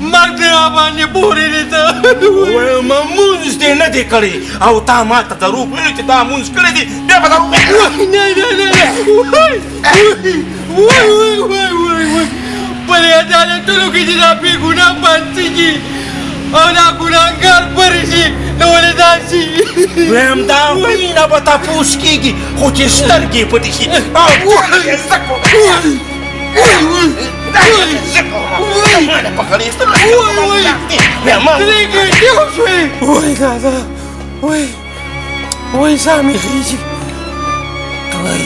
مرګ دې راباندې پورې دی ته. وایم مونځ دې نه دی کړی او تا ما ته دروغ ویلي چې تا مونځ کړی دی، بیا به دروغ وایې. نه نه نه نه، وای وای وای وای وای وای، په دې عدالتونو کې چې دا بې ګناه پانسېږي او دا ګناهګار بری شي، نو ولې داسې؟ وایم دا وینه به تپوس کېږي، خو چې سترګې پټې شي او زه کوم وای دادا، وای وای، ساه مې خېژي. وای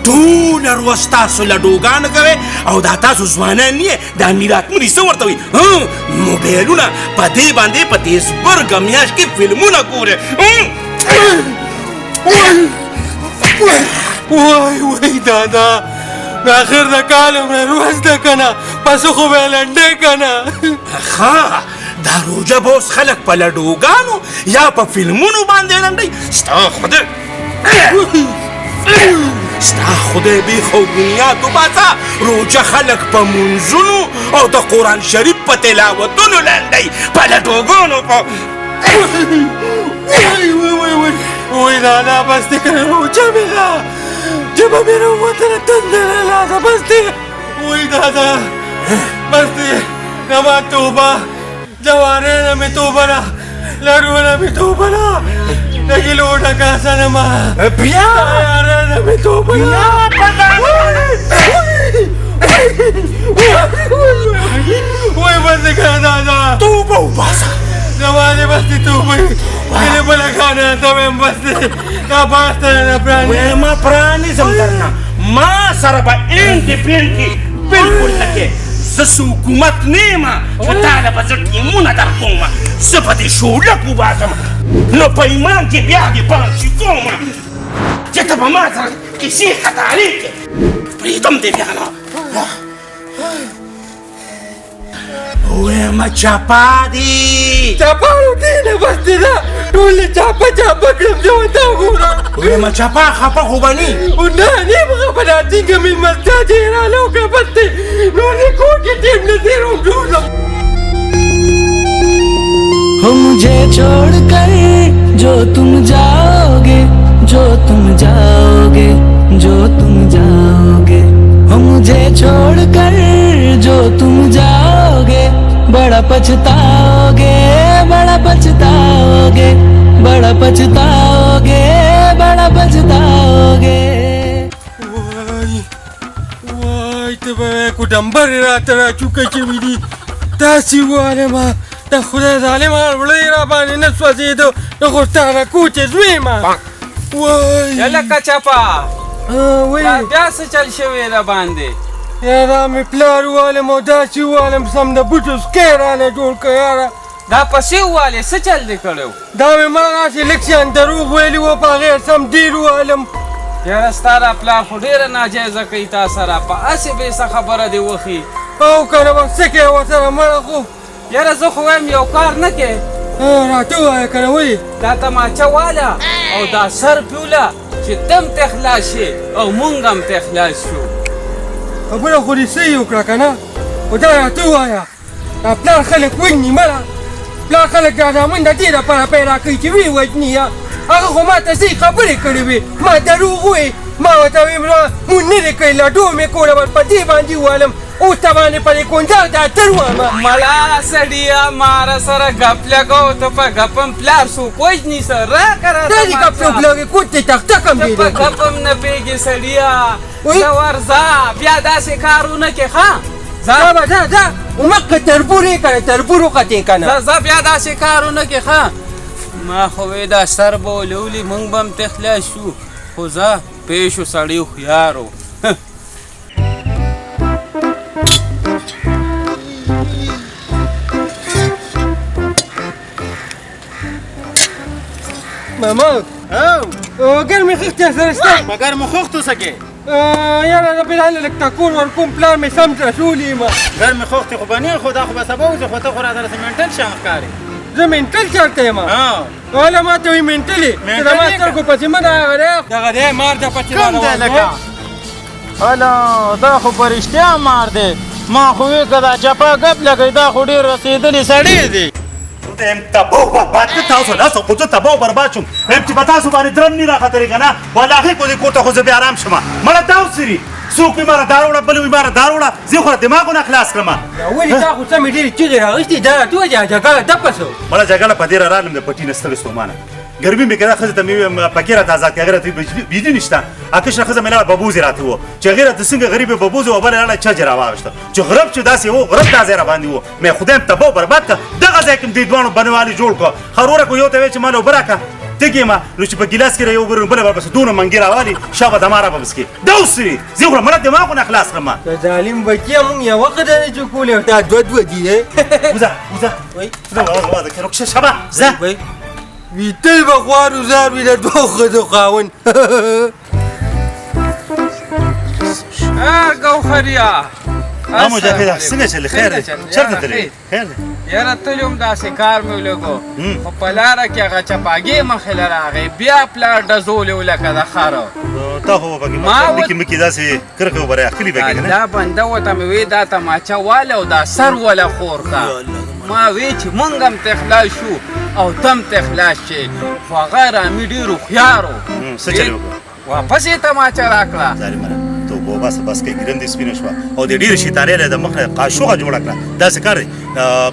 ټوله ورځ تاسو لډوګانو کوئ او دا تاسو ځوانان نه، دا میراتمني څه ورته وایي، موبایلونه، په دې باندې په دې زبرګه میاشت کې فلمونه ګورئ. وای وای دادا، آخر د کال عمر ورځ ده که نه، پسه خو به یې لنډی که نه. ښه، دا روژه به اوس خلک په لډوګانو یا په فلمونو باندې لنډوي؟ ستا خدای، ستا خدای بیخ او بنیاد وباسه. روژه خلک په مونځونو او د قرآن شریف په تلاوتونو لنډوي، په لډوګانو په وای وای وای وای وای دادا، بس دې که نه، روژه مې ده، ژبه مې راووتله، تنده رالاده، بس دې. وای دادا، بس دې، زما توبه، جوارۍ نه مې توبه ده، لړو نه مې توبه ده، د ګیلو ډکه سنما بیا یارۍ نه مې توبه ده. وای بس دې که دادا، توبه وباسه. زما دې بس دې توبه وي، کلي بله خانه ته وایم، بس دې، دا باز ته نه پرانیزم. وایم پرانیزم درنه، ما سره به انټي پینټي بالکل نه کې. زه څه حکومت نه یم چې تا له به زه ټیمونه در کوم. زه به دې شولک وباسم، نو په ایمان کې بیا دې پانسي کوم چې ته به ما سره کیسې قطارې کې. پرېږدم دې بیا نه. وایم چپا دی چپا کښېنه، بس دې ده، ټول دې چاپه چاپه کړم، زه ورته وګورم. وایم چپا خفه خو به نه؟ نه، نه یم خفه. دا څنګه مېلمستیا چې یې راله وکړه، بس دې، نور دې کور کې ټیم نه تېروم ټول. हो मुझे छोड़ कर जो तुम जाओगे, जो तुम जाओगे, जो तुम जाओगे, हो मुझे छोड़ कर जो तुम जाओगे, बड़ा पछताओगे, बड़ा पछताओगे, बड़ा पछताओगे, बड़ा पछताओगे. وای وای، ته به کوډمبرې راته راچوکه شوي دي، داسې ووالم د خدای ظالمه وړی را باندې نه سوځېده، د خو ستا د کوچې زوی ما. وای یلکه چپا، وای بیا څه چل شوی ده باندې؟ یاره مې پلار ووالم او داسې ووالم، سم د بوټو سکی رانه جوړ کړه یاره. دا پسې ووالې، څه چل دې کړی؟ دا مې ما هسې لږ شیان دروغ ویلي وو، په هغې سم ډېر ووالم. یاره ستا دا پلار خو ډېره ناجایزه کوي تا سره، په هسې بې څه خبره دې وښي. او که نه بس څه کوې ورسره مړه خو. یاره زه خو وایم یو کار نه کې. راته ووایه که نه. وایي دا تماچه واله او دا سر پیوله چې تم ته خلاص شي او مونږ هم ته خلاص شو. خبره خو دې صحیح وکړه که نه، خو دا راته ووایه، دا پلار خلک وژني مړه؟ پلار خلک دا زامن د دې لپاره پیدا کوي چې ویې وژني. هغه خو ما ته صحیح خبرې کړې وې، ما دروغ وویې، ما ورته ویې مونږ نه دی کړی، لډو مې کوله، بس په دې باندې ووالم. اوس ته باندې په دې کونجار دا تر وامه. ملا سړیه، ماره سره ګپ لګو، ته په ګپم پلار څوک وژني؟ سره راکړه. دا دې ګپ څوک لګوي؟ کوټ دې تخته کم دی، په ګپ هم نه پوهېږې سړیه. زه ورځه، بیا داسې کار ونه کې. ښه ځه ځه ځه، مخکې تربور یې که نه، تربور وختې که نه. ځه ځه، بیا داسې کار ونه کې. ښه، ما خو وې دا سر به ولولي، موږ به هم ترې خلاص شو، خو ځه پوه شو سړی هوښیار و. ماما، ګرمې خښتې سره شته؟ په ګرمو خښتو څه کې؟ یاره زه فلحال لږ ټکور ورکوم، پلار مې سم رسولی یم. ګرمې خښتې خو به نه، خو دا خو به سبا وځي، خو ته خو راته داسې منټل شیان ښکارې. زه منټل چېرته یم؟ والا ما ته وایي منټل یې، چې زما سترګو پسې مه. دغه دی، دغه دی، مار دی پسې. کوم دی لکه؟ هله دا خو په رښتیا مار دی. ما خو وې که دا چپا ګپ لګوي، دا خو ډېر رسېدلی سړی دی. یم تباه برباد کړ تاسو لاس، خو زه تباه برباد شوم. یم چې په تاسو باندې درم نه راختلی که نه، والله هغې کو دې کور ته خو زه بیا آرام شم. مړه دا اوس څه څوک وي ماره دا راوړه، بل وي ماره دا راوړه، زه خو دماغونه خلاص کړم. ولې تا خو سمې ډېرې چیغې راغوستې، دا راته ووایه جګړه دپه څه؟ مړه جګړه په دې را رالم د پټي نه ستړې ستومانه ګرمي مې کړه، ښځې ته مې وویل پکې راته ازاد کړه، هغې راته بجلي نشته. کشره ښځه مې لاړه ببوزې راته وو، چې هغې راته څنګه غریبې ببوزې وه، بله لاړه چج راواغېسته، چې غرب چې داسې وو، غرب دا ځای راباندې وو. مې خدای م تباه برباد کړه، دغه ځای کې م دې دواړو بنوالي جوړ کړه. ښه وروره که یو ته وایې چې ما له اوبه راکړه، تږی یم، نو چې په ګیلاس کې را یو اوبه بله ورپسې دونه منګي راوالي، شابه دما را به کې دا اوس څه دي؟ زه خو مړه دماغونه خلاص کړم. ظالم بچیه، مونږ یوه ښځه نه شو کولی او تا دوه دوه دي. وځه وځه وځه، شابه ځه. وي تل به خوار و زار وي د دوو ښځو خاوند. ګوهریا، مجاهده څنګه چلې؟ خیر دی؟ چېرته تللی؟ خیر دی؟ یاره تللی وم، داسې کار مې ولګو، خو په لاره کې هغه چپاګې مخې له راغی، بیا پلار ډزولی و لکه د خره. تا خو به پکې مکې مکې داسې کرښې وبره اخلي پکې که نه؟ دا بنده ورته مې وې دا تماچه واله او دا سر وله خور کا، ما وې چې مونږ هم ترې خلاص شو او ته هم ترې خلاص شې، خو هغه رامي ډېر هوښیار و. څه چل وکړه؟ واپس یې تماچه راکړه. ظالمه توبه وباسه، بس که ګرم دې سپینه شوه او د ډېرې شیطانۍ له د مخ نه قاشوغه جوړه کړه. داسې کار دی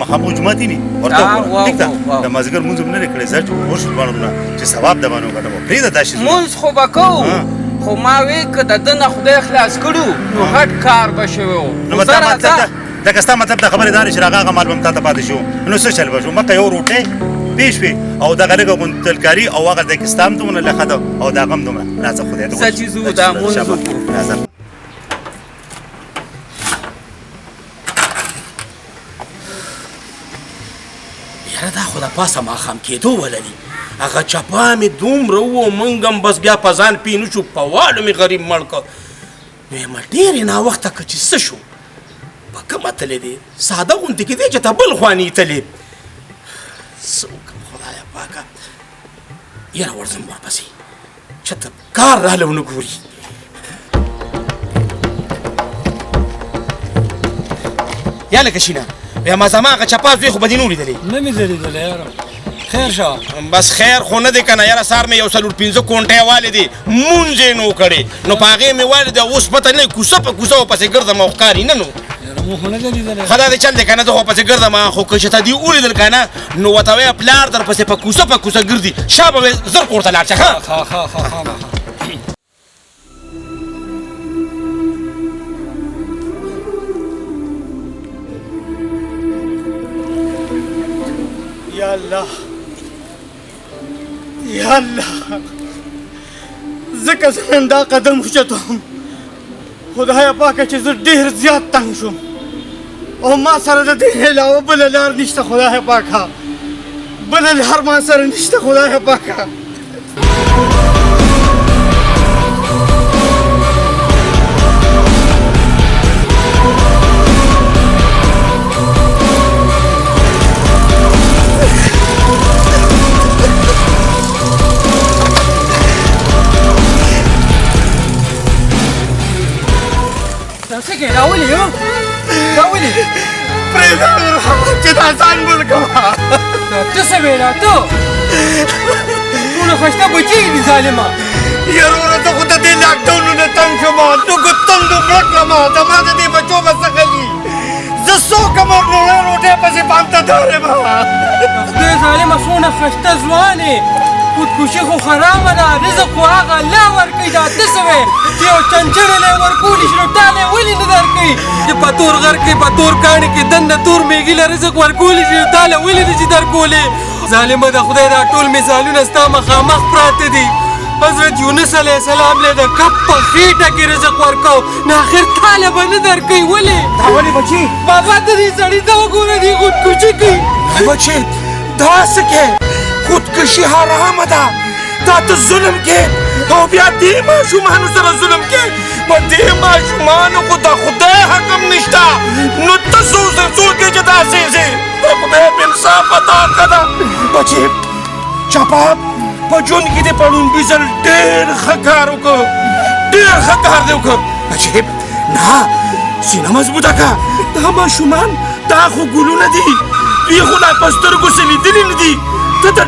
مخامخ جومات یې ورته وګوره، ټیک ده، د مازدیګر لمونځ هم نه دی کړی، ځه چې ورشو دواړو نه چې ثواب د باندې وګټم، پرېږده دا شی. لمونځ خو به کوو، خو ما وې که د ده نه خدای خلاص کړو نو غټ کار به شوی و. نو مطلب لکه ستا مطلب د خبرې دا دی چې راغه هغه مال به هم تا ته پاتې شو، نو څه چل به شو؟ مکه یو روټۍ پېښ شوې او دغه لږه غونتلکاري او هغه ځای کې ستا هم دومره لښه ده او د هغه هم دومره. راځه خدای ته ځه چې ځو دا مونځ وکړو. راځه. یاره دا خو د پاسه ماښام کېدو ولري، هغه چپا مې دومره وو، مونږ هم بس بیا په ځان پوه نه شو، په والو مې غریب مړ کړ. نو یم ډېرې ناوخته که چې څه شو، په کومه تللی دی، ساده غوندې کې دی چې ته بل خوا نه تللی. څه وکړم خدایه پاکه، یاره ورځم ورپسې چې ته کار راله ونه ګوري. یا لکه شینه بیا ما زما هغه چپا زوی خو به دې نه ولیدلې؟ نه مې دی لیدلی یاره. خیر شه. بس خیر خو نه دی که نه یاره، سهار مې یو څلور پنځه کونټۍ والې دي، مونځ یې نه و کړی، نو په هغې مې والې دی، اوس پته نه کوڅه په کوڅه ورپسې ګرځم او ښکاري نه. نو ښه دا دې چل دی که نه، زه خو ورپسې ګرځم، خو که چې ته دې ولیدل که نه نو ورته وایه پلار در پسې په کوڅه په کوڅه ګرځي، شا به وایې زر کور ته لاړ شه. ښه ښه ښه ښه ښه. یا الله یا الله، ځکه زه نن دا قدم اوچتوم، خدایه پاکه چې زه ډېر زیات تنګ شوم او ما سره د دې علاوه بله لار نشته. خدایه پاکه بله لار ما سره نشته. خدایه پاکه څه کوې؟ دا ولې دا ولې؟ پرېږده چې دا ځان مړ کړم. ته څه وایې؟ دا ته ټوله ښایسته بچي دي ظالمه. یاره وروره زه خو د دې لاکډاونو نه تنګ شوم، لږو تندو مړه کړم، زما د دې بچو به څه غلي؟ زه څو کوم ډوډۍ روټۍ پسې پام ته دار یم. خدای ظالمه څونه ښایسته ځوان یې، خودکشي خو حرامه ده، رزق خو هغه الله ورکوي. دا ته څه وایې چې یو چنچڼې له یې ورکولی شي نو تا له یې ولې نه درکوي؟ چې په تور غر کې په تور کاڼي کې دننه تور میږي له رزق ورکولی شي نو تا له ولې نه شي درکولی؟ ظالمه د خدای دا ټول مثالونه ستا مخامخ پراته دي. حضرت یونس علیه السلام له د کب په خېټه کې رزق ورکاو، نو آخر تا له به نه درکوي ولې؟ دا ولې بچي؟ بابا ته دې سړي ته وګوره، دې خودکشي کوي. بچي دا څه کوې؟ خودکشي حرامه ده، تا ته ظلم کې او بیا دې ماشومانو سره ظلم کې، په دې ماشومانو خو د خدای حکم نشته، نو ته څوک یې چې داسې ځې؟ د خدای په انصافه دا ښه ده. بچې چپا په ژوند کې دې په ړومبي ځل ډېر ښه کار وکړ، ډېر ښه کار دې وکړ. بچې نه، سینه مضبوطه کړه، دا ماشومان دا خو ګلونه دي، دوی خو لا په سترګو څه لیدلي نه دي. ته د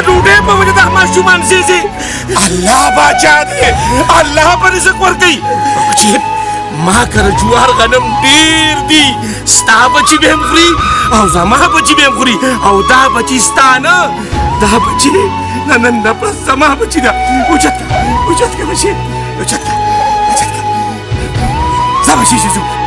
ډوډۍ په وجه دا ماشومان سېځې. الله باچا دی، الله به رزق ورکوي. بچې ما کره جوار غنم ډېر دي، ستا بچي به هم خوري او زما بچي به هم خوري، او دا بچي ستا نه، دا بچي نه نن نه پس زما بچي ده. اوچت کړه، اوچت کړه بچي، اوچت کړه، اوچت کړه. ځه بچي چې ځو.